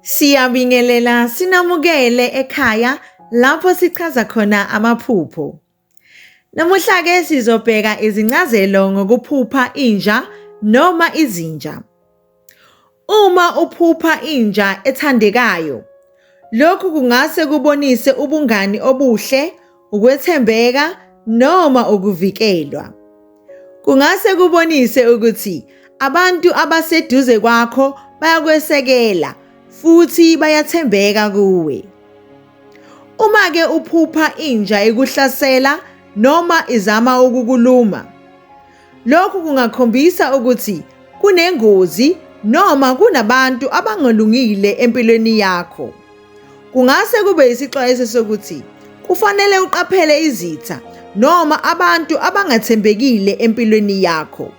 Siyabingelela sinamukele ekhaya lapho sichaza khona amaphupho. Namuhla-ke sizobheka izincazelo ngokuphupha inja noma izinja. Uma uphupha inja ethandekayo, lokhu kungase kubonise ubungani obuhle, ukwethembeka noma ukuvikelwa. Kungase kubonise ukuthi abantu abaseduze kwakho bayakwesekela futhi bayathembeka kuwe. Uma-ke uphupha inja ikuhlasela noma izama ukukuluma, lokhu kungakhombisa ukuthi kunengozi noma kunabantu abangalungile empilweni yakho. Kungase kube isixwayiso sokuthi kufanele uqaphele izitha noma abantu abangathembekile empilweni yakho.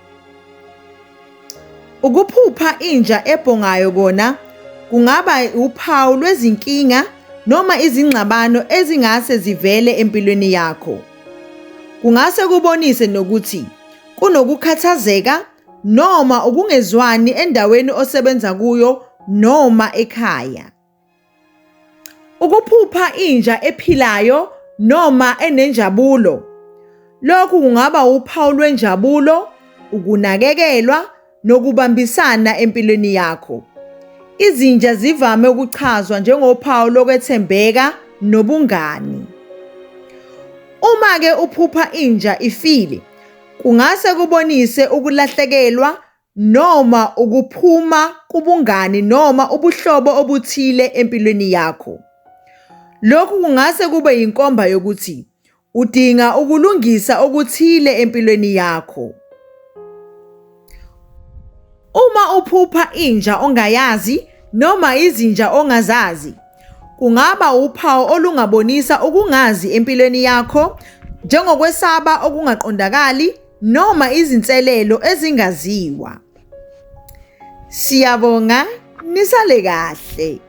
Ukuphupha inja ebhongayo kona kungaba uphawu lwezinkinga noma izingxabano ezingase zivele empilweni yakho. Kungase kubonise nokuthi kunokukhathazeka noma ukungezwani endaweni osebenza kuyo noma ekhaya. Ukuphupha inja ephilayo noma enenjabulo. Lokhu kungaba uphawu lwenjabulo, ukunakekelwa nokubambisana empilweni yakho. Izinja zivame ukuchazwa njengophawu lokwethembeka nobungani. Uma-ke uphupha inja ifile, kungase kubonise ukulahlekelwa noma ukuphuma kubungani noma ubuhlobo obuthile empilweni yakho. Lokhu kungase kube yinkomba yokuthi udinga ukulungisa okuthile empilweni yakho. Uma uphupha inja ongayazi noma izinja ongazazi, kungaba uphawu olungabonisa ukungazi empilweni yakho, njengokwesaba okungaqondakali noma izinselelo ezingaziwa. Siyabonga, nisale kahle.